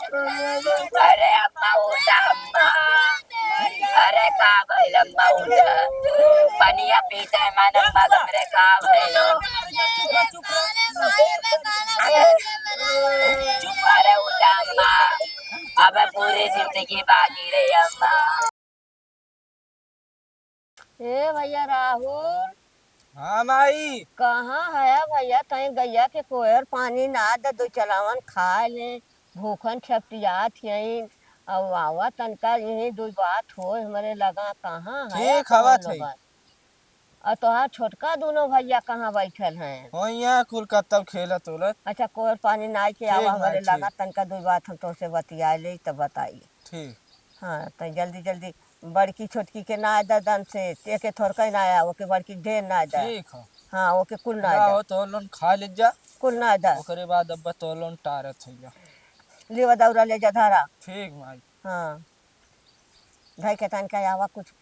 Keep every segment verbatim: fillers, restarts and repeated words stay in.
अरे अम्मा, उठा अम्मा। अरे का भइल अम्मा, उठा। पनिया पीते मन अम्मा, हमरे का भइल? अरे उठा अम्मा, अब पूरी जिंदगी बाकी रे अम्मा। ए भइया राहुल। हाँ माई। कहाँ हया भइया, तैं गइया के कोयर पानी ना द, दो चलावन खाए ले, भूखन छपटियात हईन, अउ आवा तनका यही दो बात होय हमरे लगा, कहाँ हया ठीक हवा तोहन थई। लोगन? अउ तोहार छोटका दुनो भइया कहाँ बइठल हैं? होइया कुल कत्तौ खेलत उलत। अच्छा, कोयर पानी नाई के आवा ठीक हमरे माई, लगा, ठीक। तनका दो बात हम तोहसे बतियाए ले त बताई। ठीक। हाँ, त जल्दी जल्दी बड़की छोटकी के ना द दन से, एके थोरका ना आया, ओके बड़की ढेर ना द। ठीक हो। हाँ, ओके कुल ना द। हो तो लोन खा ले जा। कुल ना द। ओकरे बाद अब तो लोन टारत है जा। लेवा दौरा ले जा धारा। ठीक माई। हाँ। धई के तनका आवा कुछ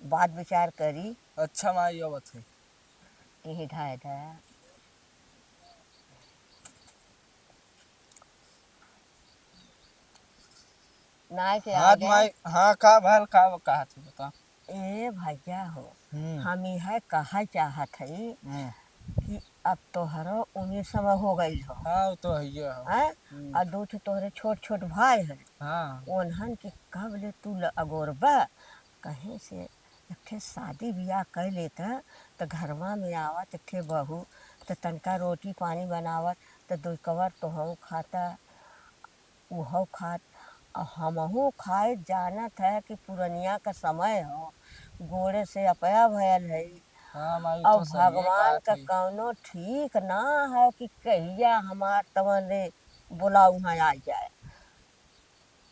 बात विचार करी। अच्छा माई आवत है। यही धाय द। नाय के हाँ, आगे। माई, हाँ, का भल, का कहत है, बता। ए भइया हो, हम्म। हम यह कहा चाहत हई हम्म। कि अब तोहरो उम्र समय हो गइल हो। हाँ, वो तो हइये हो। हैं? हम्म। और दो ठो तोहरे छोट छोट भाई हैं। हाँ। उन्हन के कब ले तू ल-, अगोरबा? कहीं से एक ठे शादी बियाह कर लेता, त घरवा में आवत एक ठे बहू, त तनका रोटी पानी बनावत, त दो कवर तोहू खाता, उहौ खात, अ हमहू खाए। जानत है कि पुरनिया का समय हो, गोड़े से अपया भयल है। हाँ, माई, अउ तो सहिए भगवान कहत का है। कौनो ठीक ना है कि कहिया हमार तवन रे बोला उहाँ आ जाए।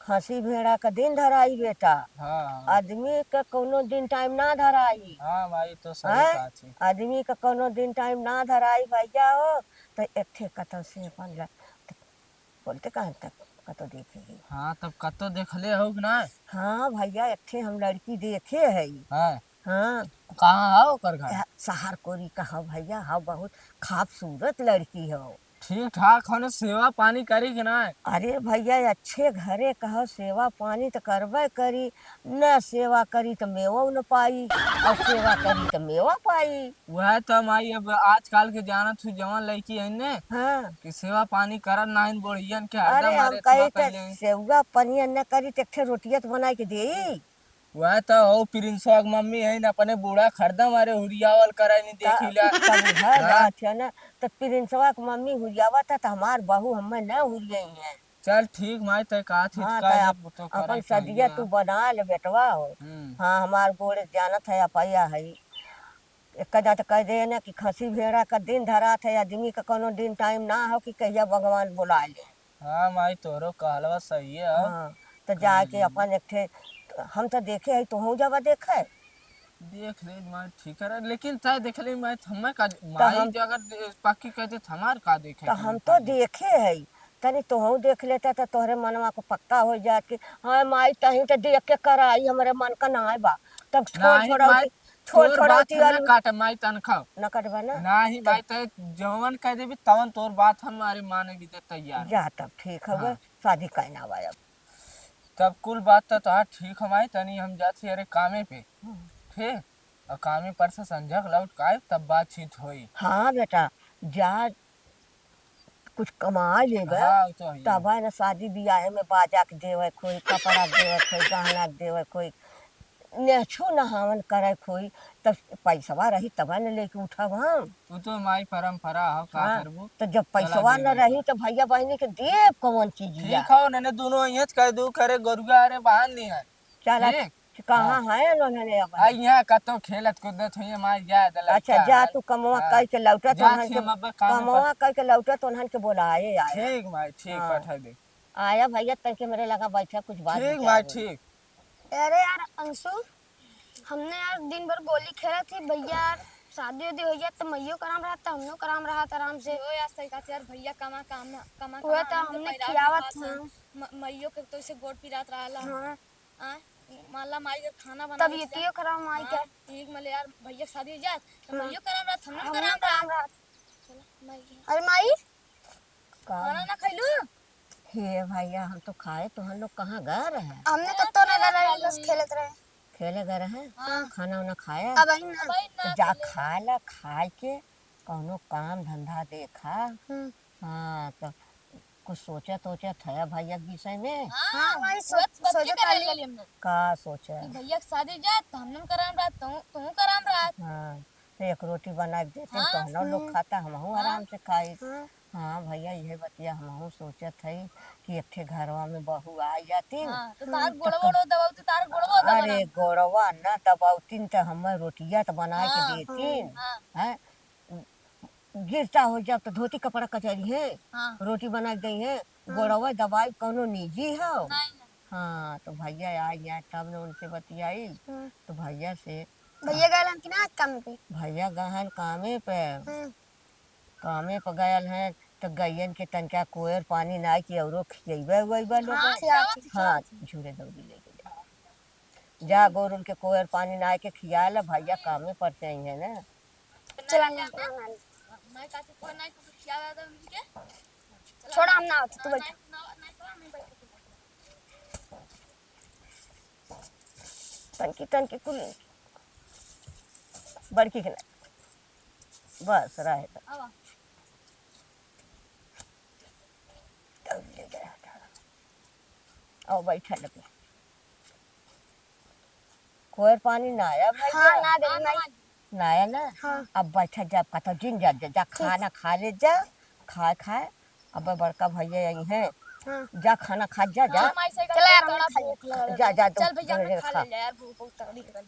खसी भेड़ा का दिन धराई बेटा। हाँ, हाँ। आदमी का कौनो दिन टाइम ना धराई। हाँ, माई, तो सही हैं? कहत है। आदमी का कौनो दिन टाइम ना धराई भइया हो, त एक ठे कतौ से अपन ल-, बोलते कहन तक कतो देखे ही। हाँ, तब कतो देखले हो कि ना? हाँ भइया, एक ठे हम लड़की देखे हई। हाँ। हाँ। कहाँ है ओकर घर? या, शहर कोरी का हो भइया, हो बहुत खूबसूरत लड़की हो। ठीक ठाक हो ने, सेवा पानी करी कि ना? अरे भइया, अच्छे घरे का हो, सेवा पानी त करबे करी, न सेवा करी त मेवा न पाई, और सेवा करी त मेवा पाई। वह तो माई, अब आजकल के जानत हू जवान लड़की है ने, हाँ। कि सेवा पानी करत नाहीं, बुढ़ियन के हरदम अरे, हम मारे कही थुआ त कइले। सेवा पनिया न करी त एक ठे रोटिया त बनाई के देई। वह तो हो प्रिंसवा के मम्मी है न, अपने बूढ़ा खरदा मारे हुरियावल कराई नहीं त-, देखी ला। तब है हाँ। बात है ना, त प्रिंसवा के मम्मी हुरियावत है त हमार बहू हमें न हुरियाई है। चल ठीक माई, तय का थी हाँ, का त ये आप, तो अपन करे सदिया चाहिए। तू बना ले बेटवा हो। हम्म। हाँ, हमार गोड़ जानत है अपया है। एक जात कह दे ना कि खसी भेड़ा का दिन धरात है, आदमी का कौनो दिन टाइम ना हो कि कहिया भगवान बुला ले। हाँ माई, तोहरो कहलवा सही है। हाँ, त जाए के हम्म। अपन एक ठे, हम त देखे है, तोहू जावा देखे। देख ले माई, ठीक है, लेकिन तय देख ले माई, हमें का, त माई हम जो अगर दे-, पक्की कहते त हमार का देखे त के हम तो पड़ी? देखे है, तनी तोहू देख लेता त तोहरे मनवा को पक्का हो जात कि हाँ माई, तहीं त देख के कराई, हमरे मन का नाय बा। तब छोड़ नाहीं छोड़ौती, माई, छोड़ तोर बात छोड़ौती हम ना आलू काटे माई, तनखा। न कटबा ना? नाहीं त माई, तय जवन कह देबी तवन तोर बात हम अरे माने भी दे तैयार। जा तब ठीक हवे, हाँ। शादी कहना बा अब। तब कुल बात त तोहार ठीक हमाई, तनी हम जात ही अरे कामे पे। हम्म। ठीक? और कामे पर से संझक लौट के आए, तब बातचीत होई। हाँ बेटा, जा कुछ कमा लेबे, हाँ, वो तो है। तब है ना शादी बियाहे में बाजा के देवे कोई, कपड़ा के देवे कोई, गहना के देवे कोई, नेछू नहावन करे कोई, तब पैसवा रही तब न लेके उठब हम। वो तो माई परंपरा हो, का हाँ, करबू? तो जब चला पैसवा न देवे रही के। तो भैया बहिनी के देब कौन चीज ठीक या? हो, नने दोनों अइहें त कह दू, करे गोरुआ रे बांध ली है। चला, ठीक? कि कहाँ हाँ। है उन्होंने अब? आ, यहाँ कतो खेलत कूदत हुई, माई जा दे अच्छा, लड़का जा है। तू कमवा हाँ। कह के लौटा तो जा उन्हन छी के, हम अब काम कमवा पर। कह के लौटा तो उन्हन के बोलाए आया। ठीक माई, ठीक हाँ। पठा दे। आया भैया, तन के मेरे लगा बैठा, कुछ बात ठीक विचार माई, होई। ठीक। अरे यार अंशु, हमने यार दिन भर गोली खेला थी भैया, यार शादी उदी हो जात तो मइयो कराम रहत, हमनो कराम रहत आराम से। ओ यार सही कहत यार, भैया कमा काम, कमा उहे कमा, तो हमने हमने तो हमने पैदा खियावत के बाद से हैं। म-, मइयो के तो इसे गोड़ पिरात रहला। हाँ। आय, मान ला माई अगर खाना बनावे तब ये के कियो कराम माई के। हाँ, ठीक मले यार, भैया के शादी हो जात तो हाँ। मइयो कराम रहत, हमनो हमनो कराम कराम रहत। रहत। चला, माई के। अरे माई, का? खाना ना खैलू? हे भैया, हम तो खाए, तोहन लोग कहाँ गए रहे? हमने तो तोरे घर रहे, बस खेलत रहे। खेले गए रहे? हाँ। खाना वाना खाया? अब वही ना। तो जा खा ला, खाए के कौनो काम धंधा देखा। हम्म। हाँ, तो कुछ सोचत ओचत है भैया के विषय में? हाँ, वही सोच, सोचत रहली। का सोचे? कि भैया के शादी जात, तो हमने कराम रात, तू, तू कराम रात। हाँ, तो एक रोटी बना के देते, हाँ। तो हम लोग हम्म। खाता, हमहू हाँ। आराम से खाई। हाँ। हाँ भैया, इहे बतिया हमहू सोचत हई कि एक ठे घरवा में बहू आ जाती। हाँ, तो तार हम्म। गोड़वा, गोड़वा दबावती, तार गोड़वा दबावती। अरे, गोड़वा न दबावतीन त हमर रोटिया त बनाए के हाँ। देतीन। हाँ। हैं? गिरता हो जब तो धोती कपड़ा कचरी है, हाँ। रोटी बना के दई है, हाँ। गोड़वा दबाई कौनो निजी हो। नहीं, नहीं। हाँ, तो भैया आई जाए तब न उनसे बतियाई। हाँ। तो भैया से भैया गए रहन कि ना आज काम पे? भैया गए हैं कामे पे। हाँ। कामे पे गयल हैं, तो गइयन के तनका कोयर पानी नाई के औरो खियइबे उइबे लोग। हाँ, खियावत, हाँ, खियावत। झूरे दौरी लेके जा। जा गोरुन के कोयर पानी नाई के खिया ले, भैया कामे पर से आई है ना। चला ना, ना, ना। मैं काके कोई नाई को खियावे दे उनके। छोड़ा, हम ना आवत, तू बैठ। नाई, ना, नाई को हम बैठ। तनकी, तनकी कुल बड़की के ना। बस, रहे तो। आवा। तब ले गया था। आओ, बैठा लगे। कोयर पानी ना आया भाई हाँ, का? ना गई, ना। ना आया ना? हाँ। अब बैठा जाब, कहता जिन जा, जा, जा, ठीक। खाना खा ले जा, खाए, खाए। अब बड़का भैया आई हैं। हाँ। जा खाना खा, जा, जा। हाँ, माई से चला यार, हम खा ले। जा, जा, जा, चल भैया, हमने खा ले यार, भूख बहुत तगड़ी लगल।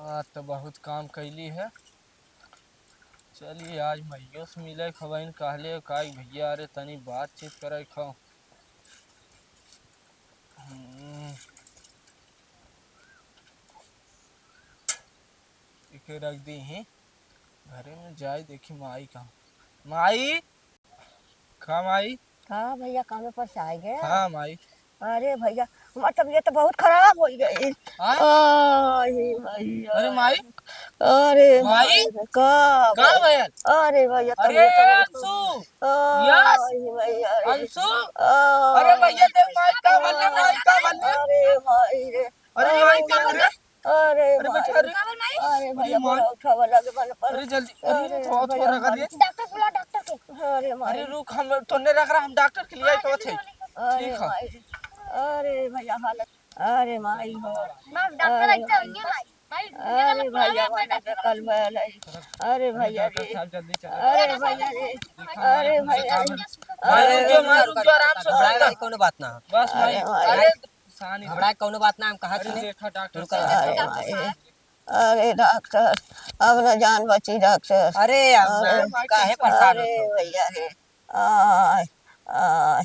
आज तो बहुत काम कैली है। चलिए, आज मइयो से मिले खबइन कहले काई भैया, अरे तनी बातचीत करे खो। हम्म। इके रख दी ही। घरे में जाई देखी माई कहाँ। माई, का माई? का भैया, कामे पर से आए गए? हाँ माई। अरे भैया, हमार तबीयत तो बहुत खराब हो गई। हाँ? आही भैया। अरे माई। अरे माई। माई, का का भैया? भैल? अरे भैया, अरे तबीयत तो बहुत अंशु। आही भैया, अरे। अंशु। आ, अरे भैया, देख माई का भैल, माई का भैल। अरे माई रे। अरे माई, का भैल रे? अरे अरे माई, बेटा, अरे। अरे अरे भैया, माई। बड़ा उठावा लगे बन पर। अरे जल्दी, अरे अरे थोड़ा, भैया, थोड़ा कर दे। डॉक्टर बुला, डॉक्टर के। अरे माई। अरे रुक, हम तोने रख रहा, हम डॉक्टर के लिए आए तो थे। अरे ठीक है। माई, अरे भैया, हालत, अरे माई हो। बस डॉक्टर अरे आइते होंगे माई। भाई, अरे भैया, वाला बेकल वाला है। अरे भैया रे। डॉक्टर साहब, जल्दी चलो। अरे भैया रे। अरे भैया रे। अरे अरे रुक जाओ, माई, रुक जाओ, आराम से। घबराए वाली कौनो बात ना हो। बस माई, अरे माई। अरे शांत हो। घबराए कौनो बात ना, हम कहा अरे सुने। देखा डॉक्टर रुको। साहब। अरे माई। अरे डॉक्टर, अब न जान बची डॉक्टर। अरे, अब अरे, काहे परेशान अरे होत हो? भैया रे, आय, आय,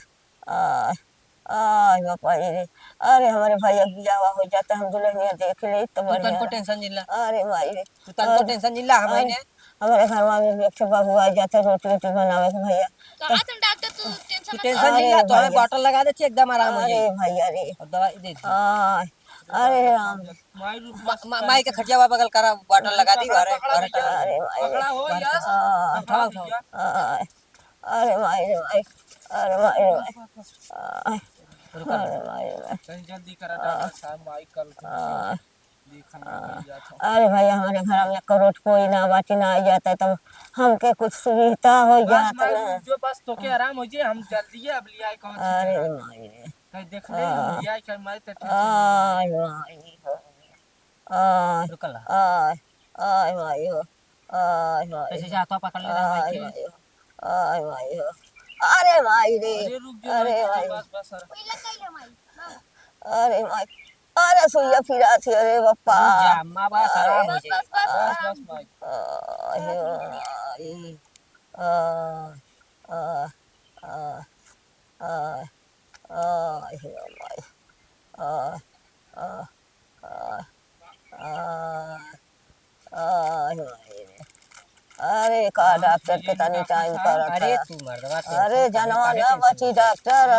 आय, आय बापा रे। अरे हमरे भैया के बियाह हो जाता, हम दुल्हनिया देख ले तो तू बढ़िया तनको रहे। टेंशन जिन ला। अरे माई रे। तू तनको अरे, टेंशन जिन ला, हम अरे, ही ने। हमरे घरवा में भी एक ठे बहू आ जाता, रोटी वोटी बनावे के भैया। कहा तुम डॉक्टर, तू टेंशन तू मत टेंशन ले। जिन ला, अरे तो हमें भैया। बॉटल लगा दे, एकदम आराम हो जाई। अरे भैया रे। और दवाई दे दी। आय, अरे राम। माई रुक, मा-, बस मा-, माई के खटियावा बगल करा, बॉटल लगा दी, पकड़ा, अरे, पकड़ा अरे, भैया। अरे, अरे। पकड़ा हो यार। आ, उठाओ, उठाओ। आ, अरे माई रे माई, अरे माई रे माई। आ, रुको। अरे माई रे माई। तनी जल्दी करा आ, डॉक्टर साहब, माई कल को आ, देखा आ, नहीं जात हो। अरे भैया, हमरे घर में करोट कोई ना बाटी ना आ जाता, तब हमके कुछ सुविधा हो बस जात माई ना। रुक जो, बस तोके आराम हो जाए, हम जल्दी अब लिया कौन सी अरे जगह। माई रे। कहीं देख ले, आ, लिया कर माई तो टेंशन नहीं। आय माई हो। आय, रुकल रहा। आय, आय माई हो, आय माई कैसे हो, जाता पकड़ लेना माई आय के। माई हो, आय माई हो। अरे माई रे, अरे रुक जा, अरे रुक जा, माई। बस, बस, अरे। कोई लग गई है माई, हाँ। अरे माई, अरे सुइया फिरा थी, अरे बप्पा। रुक जा, अम्मा, बस, आराम हो अरे, जाए। बस, बस, बस, आराम बस, से। माई। आय माई, आय, आय, आय, आय, हे माई, आय, आय। आ, आ, आ, हे माई रे। अरे, का डॉक्टर के तनी टाइम करत है। अरे, तू मर्दवा, अरे, जनवा ना बची डॉक्टर।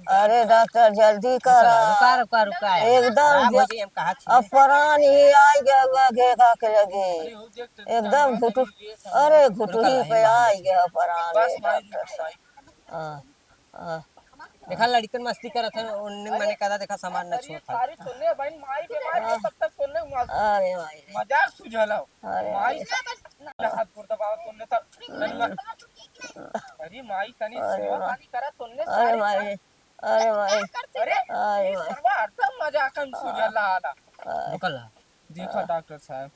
अरे, डॉक्टर, जल्दी करा। रुका, रुका, रुका, रुका। एकदम आराम हो जाई, हम कहा छी। अब प्राण ही आइ गया, हुआ घेघा के लगे। एकदम घुटु-, अरे, घुटुही पे आइ गया प्राण, हे डॉक्टर। हाँ। हाँ। देखा, लड़िकन मस्ती करत है, उन्ने मने कदा देखा, सामान न अरे, छुआ। सारी तोने बहन माई बीमार है, तब तक तोने मज-, अरे माई रे। मजाक सुझाला। अरे माई माई। ना हाथ गोड़ दबावा तोने तब। अरे माई, तनी अरे सेवा माई। पानी करा तोने अरे सारी माई। अरे माई। अरे अरे ई माई। सरवा हरदम मजाक में सुझाला आला। रुकल रहा। देखा डॉक्टर साहब।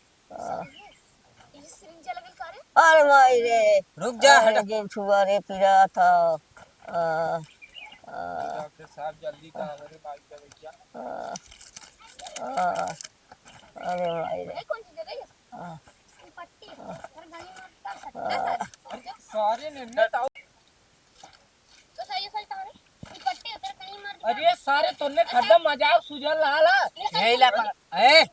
अरे माई रे। रुक जा, अरे हट। जे छुआ रे पीरा था। आ, आ, डॉक्टर साहब, जल्दी का हमरे माई के भैया। आ, आ, अरे माई रे। आ, अरे सारे ने, ने ताऊ। अरे सारे तोने खत्म मजाक सुझल रहा। यही ला पकड़। ए,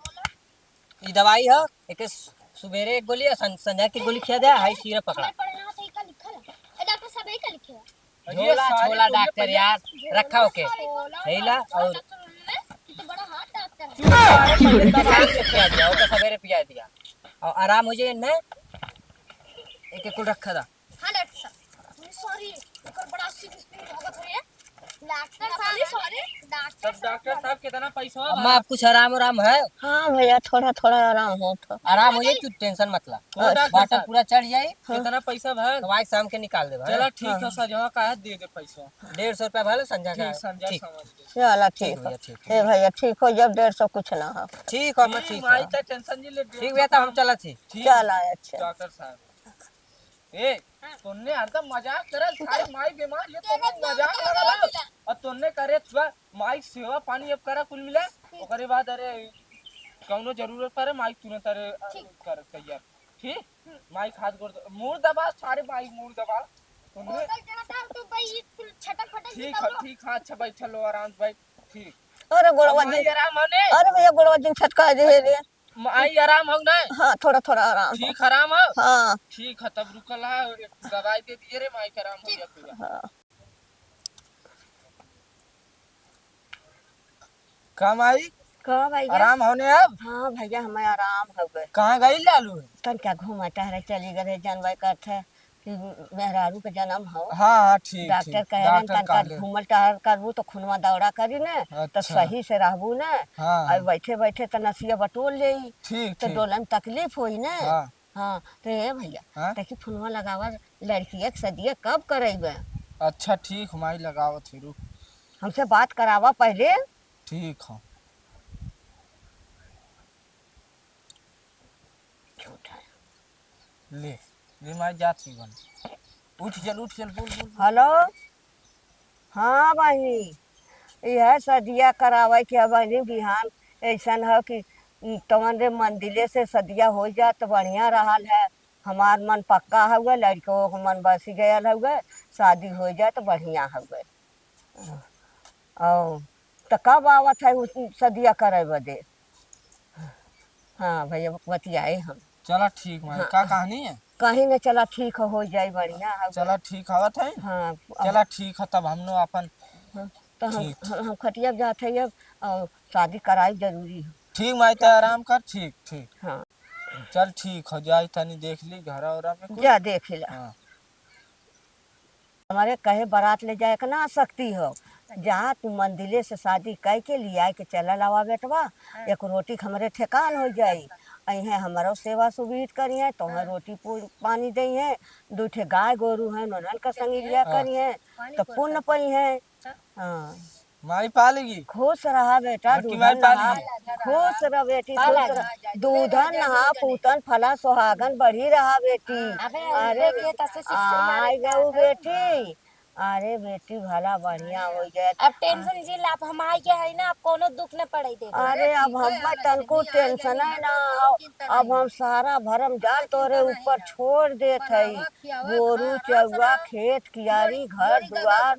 ई दवाई ह, एके सु-, सुबेरे एक गोली और सं-, संझा की गोली खिया दे, हाई सिरप पकड़ा। हमें पढ़ना तो इका लिखल है। ए, डॉक्टर साहब, यही का लिखे है? अरे झोला, सारे झोला तोने डॉक्टर पहले यार, रखा ओके। झोला हेला डॉक्टर और डॉक्टर बोले, "तू तो बड़ा हाथ डॉक्टर है।" चुप सारे तोने दवाई के खिया दिया, ओके सवेरे पिया दिया। और आराम हो जाए इनमें, एक एक कुल रखा था। हाँ, डॉक्टर साहब। अरे, सॉरी, एकर बड़ा सिर स्पिन भागत रहे। डॉक्टर साहब, अरे, सॉरी। डॉक्टर तब डॉक्टर साहब, कितना पैसा अम्मा, बा? आप कुछ आराम, आराम है? हाँ भैया, थोड़ा, थोड़ा आराम हो तो। आराम हो जाई, तू टेंशन मत ला। ओ, डॉक्टर बाटल साहब। पूरा चढ़ जाई। हाँ। कितना पैसा भा? तो आज शाम के निकाल देबा, चला, हाँ? ठीक है, हाँ। सजवा का है, दे दे पैसा। डेढ़ सौ रुपया भले संझा का ठीक, है। संझा ठीक। समझ गए। चला, ठीक ठीक है। भैया, ठीक है। ए भैया, ठीक हो, जब डेढ़ सौ कुछ ना हो। ठीक हो, मैं ठीक ठीक माई हो। का टेंशन जी ले, ठीक भैया, तो हम चला थी। ठीक। चला, अच्छा। डॉक्टर साहब। ए, हाँ। तोन्ने हरदम मजाक करल, सारे माई बीमार, ये तोन्ने मजाक लगल हो। और तोन्ने करे छुआ, माई सेवा पानी अब करा कुल मिला, ओकरे बाद अरे कौनो जरूरत पड़े, माई तुरंत अरे, अ, ठीक। कर तैयार। ठीक? हम्म। माई हाथ गोड़ द-, मूड़ दबा, सारे माई मूड़ दबा। तोन्ने बोतल चढ़ा था, तो भाई ये कुल छटक फटक ठीक है, निकालो। ठीक, हाँ, अच्छा, बैठल लो, आराम से बैठ, ठीक। अरे गोड़वा अब माई जी। आराम हो ने? अरे भैया, गोड़वा जी छटका जे है रे। माई आराम हो ना? हाँ, थोड़ा, थोड़ा आराम हो। ठीक आराम हो? हाँ। ठीक है, तब रुकल है, एक दवाई दे दिए रे, माई के आराम हो गया पूरा। हाँ। का माई? का भैया? आराम हो ने अब? हाँ भैया, हमें आराम हो गए। कहाँ गई लालू? तन क्या घूमा टहरे चली गए, जानबे करत है। कि मेहरारू के जन्म हो। हाँ, हाँ, ठीक, डॉक्टर ठीक। कहे रहन, डॉक्टर तनका कहले। घूमल टहल करबू तो खूनवा दौड़ा करी ने, तो अच्छा। सही से रहबू ने। हाँ, और हाँ। बैठे बैठे तो नसिया बटोर लेई, ठीक, तो ठीक। डोले में तकलीफ होई ने। हाँ। हाँ, तो ए भैया, हाँ? देखी फोनवा लगावा, लड़किया के सदिया कब करैबे? अच्छा, ठीक, माई लगावत है, रुक। हमसे बात करावा पहले। ठीक हो। झूठा। ले, ले माई जात ही बन। उठ चल, उठ चल, बोल, बोल, बोल। हेलो, हाँ बहिनी, यह सदिया करावे के बहिनी बिहान ऐसन है कि तवन रे मंदिले से सदिया हो जात बढ़िया रहल है। हमार मन पक्का हउए, लड़को के मन बसी गयल हउए, शादी हो जाए तो बढ़िया हउए। औ, त कब आवत है उ सदिया करे बदे? हाँ भैया, बतियाए हम। चला ठीक माई, हाँ। का कहानी है? कहीं न, चला ठीक हो, हो जाए बढ़िया है। चला ठीक आवत है। हाँ, अब चला ठीक है, तब हमनो अपन हाँ, तो हम, ठीक। हम, हम खटिया जात है अब, और शादी कराई जरूरी है। ठीक माई, तो क्या? आराम कर, ठीक, ठीक। हाँ। चल ठीक हो, जाई तनी देख ली घर और में कुछ। जा देख ला। हाँ। हमारे कहे बारात ले जाए के ना सकती हो, जा तू मंदिले से शादी कई के लियाए के चला लावा बेटवा, हाँ। एक रोटी के हमरे ठेकान हो जाई, अइहें हमरो सेवा सुविध करिहें, तोहें हाँ। रोटी पू-, पानी दइहें, दू ठे गाय गोरू हैं, उन्हन का संगी लिया हाँ। करिहें, पानी तो पुण्य पइहें। हाँ। हाँ। माई पालेगी। खुश रहा बेटा, बड़की दूधन माई पालेगी। नहा, खुश रह बेटी, खुश रह। दूधन नहा, पूतन फला, सुहागन बढ़ी रहा बेटी। हाँ। अबे, अरे, अरे, ये तो ऐसे शिक्षा आय मारे गऊ बेटी। अरे बेटी, भला बढ़िया हो जाए। अब tension जिन ला, अब हम आए के है ना, अब कोनो दुख न पड़े दे। अरे, अब हम तनको tension है ना, अब हम सारा भरम जाल तोरे ऊपर छोड़ देत हई। गोरू, चौवा, खेत, कियारी, घर, दुआर,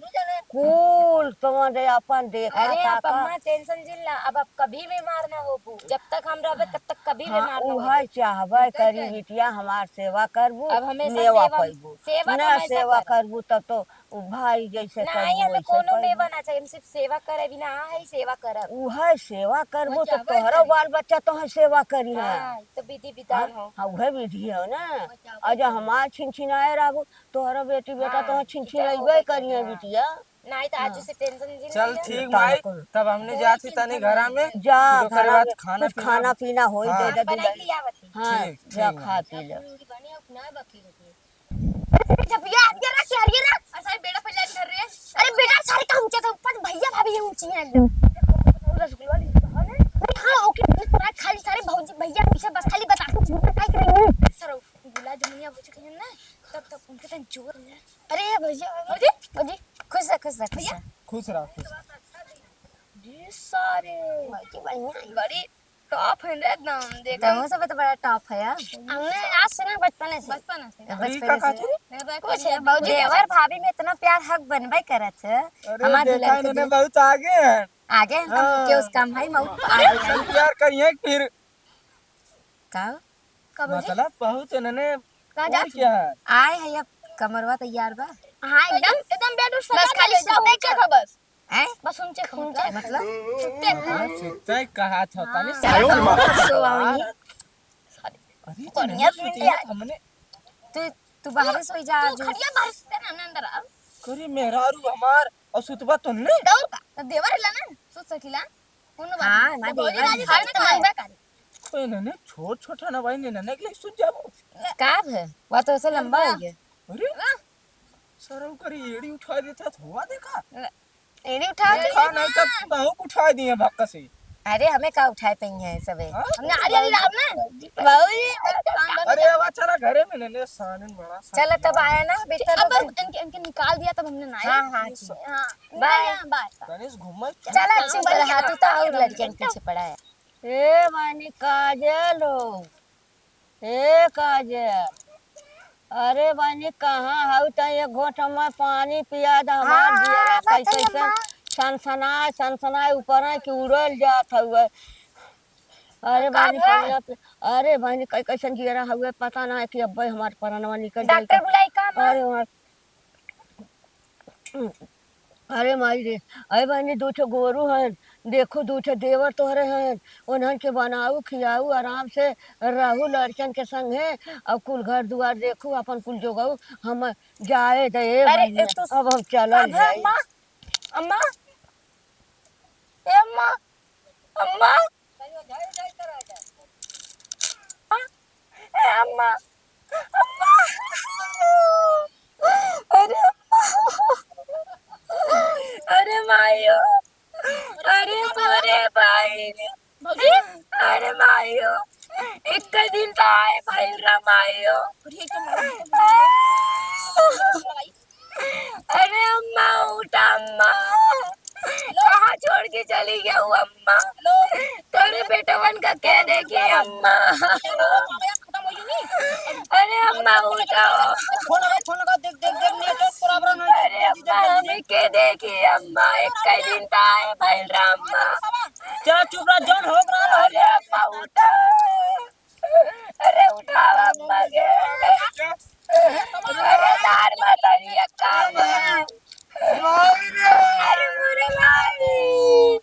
कुल तोरे अपन देखा अरे, अब ताका। अम्मा tension जिन ला, अब, अब कभी बीमार ना होबू। जब तक हम रहबे, तब तक कभी हाँ, बीमार ना उहे होबू। चाहबे करी बिटिया, हमार सेवा करबू, अब हमेशा मेवा सेवा, पइबू। सेवा ना तो हमेशा सेवा करब। करबू, तब तो उ भाई जैसे नहीं, करबू, हमें वैसे कोनो करबू। मेवा ना चाहिए, हम सिर्फ सेवा करे बिना आ है, सेवा करब। उहे सेवा करबू, तो तोहरो बाल बच्चा तोहे सेवा करी है। हाँ, तो विधि विधान हाँ, हो। हाँ, उहे विधि हो ना। और जब हमार छिनछिनाए रहबू, तोहरो बेटी बेटा हाँ, तोहे तो छिनछिनइबे करिहे बिटिया। नहीं तो आज हाँ। से tension जी चल नहीं है। ठीक भाई, तब हमने जात ही तनी घरा में, जा, फिर ओकरे घरा बाद में खाना कुछ पीना। खाना पीना होई, हाँ। दे दे बनाई दुल्हन। लिया बती। हाँ, ठीक, जा ठीक खा भाई। पी ले। पूरी बनी अब ना बाकी होती है। जब ये आ गया ना, क्या ये ना? अरे सारे बेटा पहले घर रे। अरे बेटा, सारे का ऊंचा था, ऊपर भैया भाभी ये ऊंची हैं। रसगुल्ला ली तो हमें। हाँ, ओके, पूरा खाली सारे भौजी भैया पीछे बस खाली बता दो, झूठ काहे करेंगे? सर, गुलाब जमुनिया भौजी कहिए ना, तब तक उनके तन जोर है। अरे भैया, भौजी, भौजी, खुश रह, खुश रह, खुश रह। भैया। खुश रह, खुश रह। जी सारे। भौजी बढ़िया है। बड़ी top है रे एकदम, देखो। तहु सब तो बड़ा top है यार। हमने आज से ना, बचपन से। बचपन से। तो अरे, बचपन का से। कहत रही? मेरे भाई कुछ को है, भौजी देवर भाभी में इतना प्यार हक बनबे करत है। अरे, हमार देखा दुल्हन के इन्होंने दिल बहुत आगे हैं। आगे हैं, हम हाँ। के उसका भाई मौत आगे ऐसा हैं। प्यार करिए फिर। का? का भौजी? मतलब बहुत इन्होंने कहाँ और जात क्या है? आए है, अब कमरवा तैयार बा। हाँ, एकदम, एकदम bed उठ बस सजा खाली दे, जाओ, सुते के ऊपर। खा बस। हैं? बस सुनचे, सुनचे। मतलब? सुते के। हाँ, सुते कहा था, तनी हाँ। साइड में। सो आओ ये। अरे, तो बढ़िया नहीं सुते सुनते हैं आज। हमने। तू, तू बाहरे सोई जा, तू जो खटिया बाहर सुते ना, ना अंदर आ। करे मेहरारू हमार, और सुतबा तुमने? दौड़ का? तो देवर ला ना, सुत सकीला। कौन बात हाँ, है? ना तो भौजी देवर राजी ला। खाली तो मांगबे करे। तो इन्होंने छोट छोट है ना भाई, इन्होंने के लिए सुत जाबो। का है? वह तो ऐसे लंबा हो गया। अरे? हाँ। सरऊ करी एड़ी उठा देता, थोड़ा देखा। एड़ी उठा देखा नहीं तो बहुत उठा दिए भक्का से। अरे, हमें का उठाए पे ही है सबे। हाँ? हमने आड़ी आड़ी राम ना। बाबूजी, अरे, अब चला घरे में, ने सानन बड़ा सानन चला, तब बड़ा। आया ना, बेटा अब लोग। इनके, इनके निकाल दिया, तब हमने ना हाँ, हाँ, ठीक। हाँ, बाय। निकाल दिया, बाय। तनिस घूमल चला, चुप रहा, तू तो और लड़कियन के पीछे पड़ा है। ए बहिनी काजल हो, ए काजल, अरे बहिनी कहाँ हऊ? त एक घोट हमें पानी पिया द, हमार हाँ, जियरा बताइए कैसे कैसे अम्मा। सनसनाए सनसनाए ऊपर है कि उड़ल जात हउए। अरे का बहिनी भा? पनिया पि-, अरे बहिनी कै-, कैसन जियरा हउए, पता ना है कि अब्बे हमार परनवा निकल जाई डॉक्टर का। बुलाई का अम्मा? अरे हमार अरे माई रे, अरे बहिनी, दू ठो गोरू हन, देखू दू ठो देवर तोहरे हन, उन्हन के बनाऊ, खियाऊ, आराम से रहू लड़कन के संगे, और कुल घर दुआर देखू, अपन कुल जोगाऊ, हम जाए दे, ए अरे, बहिनी, ए, तू अब हम चलल अबे जाई। अम्मा, अम्मा, ए अम्मा, अम्मा, ए अम्मा, अम्मा, अरे अम्मा, अरे मायो, अरे मोरे भाई, अरे मायो, एक दिन तो आए भइल रा मायो। अरे अम्मा, उठा अम्मा। कहाँ छोड़ के चली गया वो अम्मा? तोरे बेटवन का के देखी अम्मा? अरे अम्मा, उठा। फोन लगा, फोन लगा, देख, देख, देख, network problem है। अरे अम्मा, हमें के देखी अम्मा? एक दिन ताए भइल रा अम्मा। चला चुप रह, जौन हो रहा है। अरे अम्मा, उठा। अरे उठावा अम्मा के। अरे तार माता जी अक्का। अरे मोरे भाई।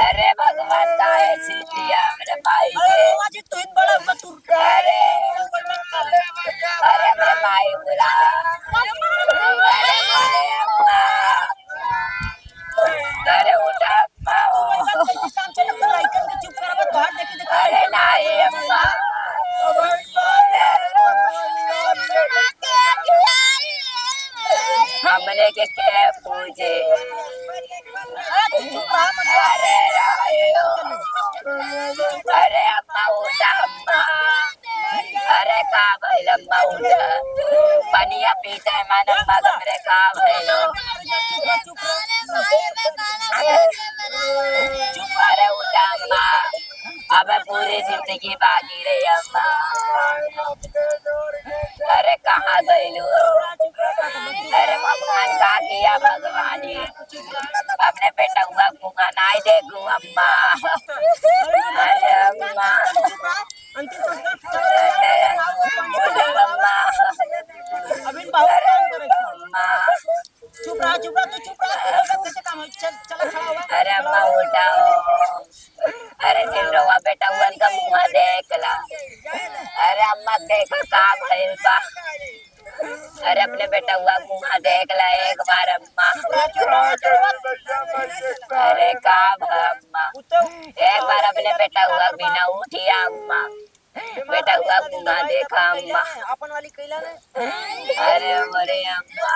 अरे भगवान का ऐसी दिया हमरे भाई अरे के। बाबा जी, तू ही बड़ा हुआ, तू अरे। अरे हमरे भाई बुला। अरे मोरे अम्मा। अरे उठा। तू वही बात करके काम चला, तू लइकन के चुप करावा, तोहार देखी देखी। अरे नाई अम्मा। हमने के के पूछे? अरे तू चुप रहा, मत बोल। अरे नाई। अरे अम्मा उठा अम्मा। अरे का भइल अम्मा उठा। पनिया पीते मन अम्मा हमरे का भइल। चुप रहा, चुप रहा। अरे उठा अम्मा, अब पूरी जिंदगी बाकी रही अम्मा। अरे कहाँ गइलू? अरे भगवान का किया भगवान ही। अपने बेटउआ को नाई देखू अम्मा। अरे अम्मा। अंतिम संस्कार। अरे अम्मा। अभी बहुत काम करे। अम्मा। चुप रहा, चुप रहा, तू चुप रहा, तू लोग कैसे काम हो? चल, चला खड़ा हुआ। अरे अम्मा उठाओ। अरे जिनरवा बेटउवन का मुँह देख ला। अरे अम्मा देखा का भइल बा। अरे अपने बेटउआ मुँह देख ला एक बार अम्मा। अरे का भा अम्मा, एक बार अपने बेटउआ बिना उठिया अम्मा, बेटउआ मुँह देखा अम्मा। अपन वाली कैला ना। अरे मोरे अम्मा।